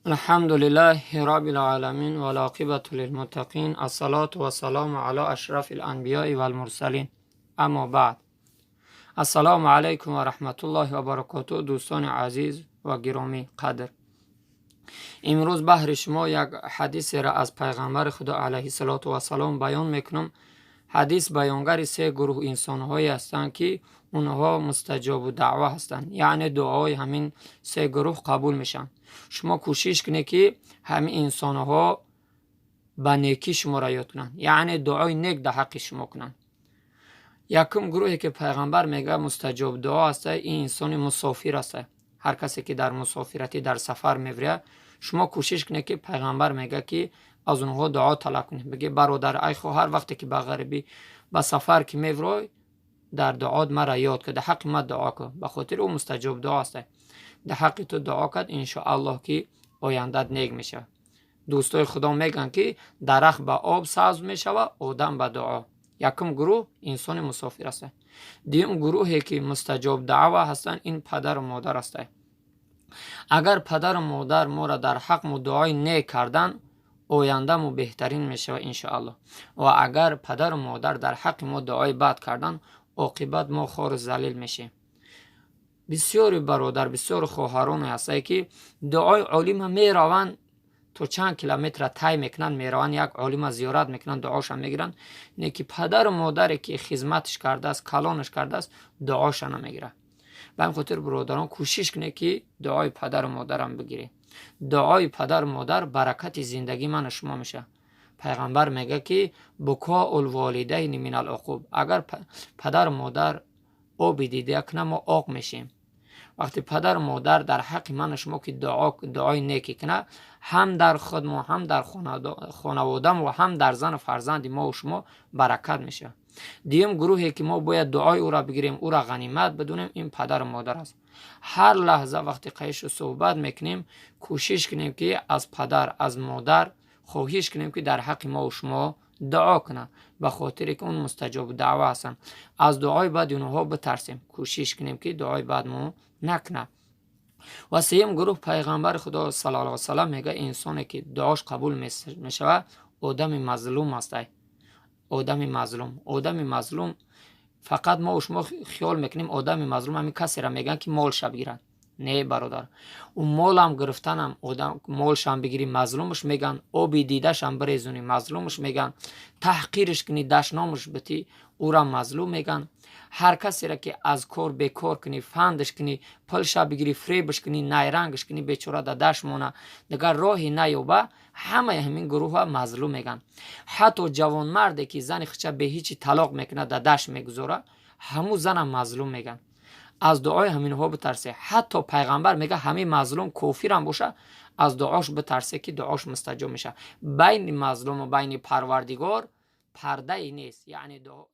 الحمد لله رب العالمين والعاقبة للمتقين، الصلاة والسلام على أشرف الأنبياء والمرسلين، أما بعد. السلام علیکم و رحمت الله و برکاته. دوستان عزیز و گرامی قدر، امروز بهر شما یک حدیث را از پیغمبر خدا علیه الصلاة و السلام بیان میکنم. حدیث بیانگر سه گروه انسانهایی هستند که اونها مستجاب دعوه هستند، یعنی دعای همین سه گروه قبول میشن. شما کوشش کنید که همین انسانها به نیکی شما را یاد کنند، یعنی دعای نیک در حق شما کنند. یکم گروهی که پیغمبر میگه مستجاب دعا است، این انسان مسافر است. هر کسی که در مسافرتی، در سفر میبره، شما کوشش کنید که پیغمبر میگه که از اونها دعا طلب کنید. بگه برادر، ای خواهر، وقتی که به غریبی، به سفر که میبروی، در دعات مرا یاد که در حق ما دعا کن. به خاطر او مستجاب دعا است. در حق تو دعا کرد، انشاءالله که آیندت نیک میشه. دوستای خدا میگن که درخت به آب سبز میشوه، آدم به دعا. یکم گروه انسان مسافر است. دیوم گروهی که مستجاب دعوا هستند، این پدر و مادر است. اگر پدر و مادر ما را در حق ما دعای نیک کردن، оянда мо беҳтарин мешавад, иншоаллоҳ. Ва агар падару модар дар ҳаққи мо дуои бад кардан, оқибат мо хору залил мешем. Бисёри бародар, бисёри хоҳароне ҳастае, ки дуои олима мераванд, то чанд километра тай мекунанд, мераванд, як олима зиёрат мекунанд, дуоша мегиранд, не ки падару модаре ки хизматаш кардааст, калонаш кардааст, дуоша намегирад. Ба ҳамин хотир, бародарон, кӯшиш кунед, ки дуои падару модарам бигиред. Дуои падару модар баракати зиндагии ману шумо мешавад. Пайғамбар мегӯяд, ки بكاء الوالدين من العقوق. Агар падару модар оби дида кунад, мо оқ мешем. Вақте падару модар дар ҳаққи ману шумо ки дуои некӣ кунад, ҳам дар худ мо, ҳам дар хонаводамо ва ҳам дар зану фарзанди мову шумо баракат мешавад. Дуюм гурӯҳе ки мо бояд дуои ӯро бигирем, ӯро ғанимат бидонем, ин падару модар аст. Ҳар лаҳза вақте қайшу суҳбат мекунем, кӯшиш кунем, ки аз падар, аз модар хоҳиш кунем, ки дар ҳаққи мову шумо дуо кунанд, ба хотире ки он мустаҷобу даъва ҳастанд. Аз дуои бади онҳо битарсем, кӯшиш кунем, ки дуои бад мо накунад. Ва сеюм гурӯҳ, пайғамбари худо саллаллоҳу алайҳи васалам мегӯяд, инсоне ки дуош қабул мешавад, одами мазлум аст. Одами мазлум, одами мазлум, фақат мо шумо хиёл мекунем, одами мазлум ҳамин касеро мегӯянд, ки молша бигиранд. Не, бародар, ӯ молам гирифтанам, одам молшам бигирӣ, мазлумаш мегӯянд, оби дидашам бирезунӣ, мазлумаш мегӯянд, таҳқирш кунӣ, дашномаш битӣ, ӯра мазлум мегӯянд. Ҳар касеро ки аз кор бекор кунӣ, фандаш кунӣ, пулша бигирӣ, фиребаш кунӣ, найрангаш кунӣ, бечора да дашт мона, дигар роҳе наёба, ҳамаи ҳамин гурӯҳа мазлум мегӯянд. Ҳатто ҷавонмарде ки зани худша беҳичи талоқ мекунад, да дашт мегузора, ҳамун занам мазлум мегӯянд. Аз дуои ҳаминҳо битарсе. Ҳатто пайғамбар мега, ҳамин мазлум кофирам боша, аз дуош битарсе, ки дуош мустаҷоб мешавад. Байни мазлуму байни Парвардигор пардае нест, яъне дуо.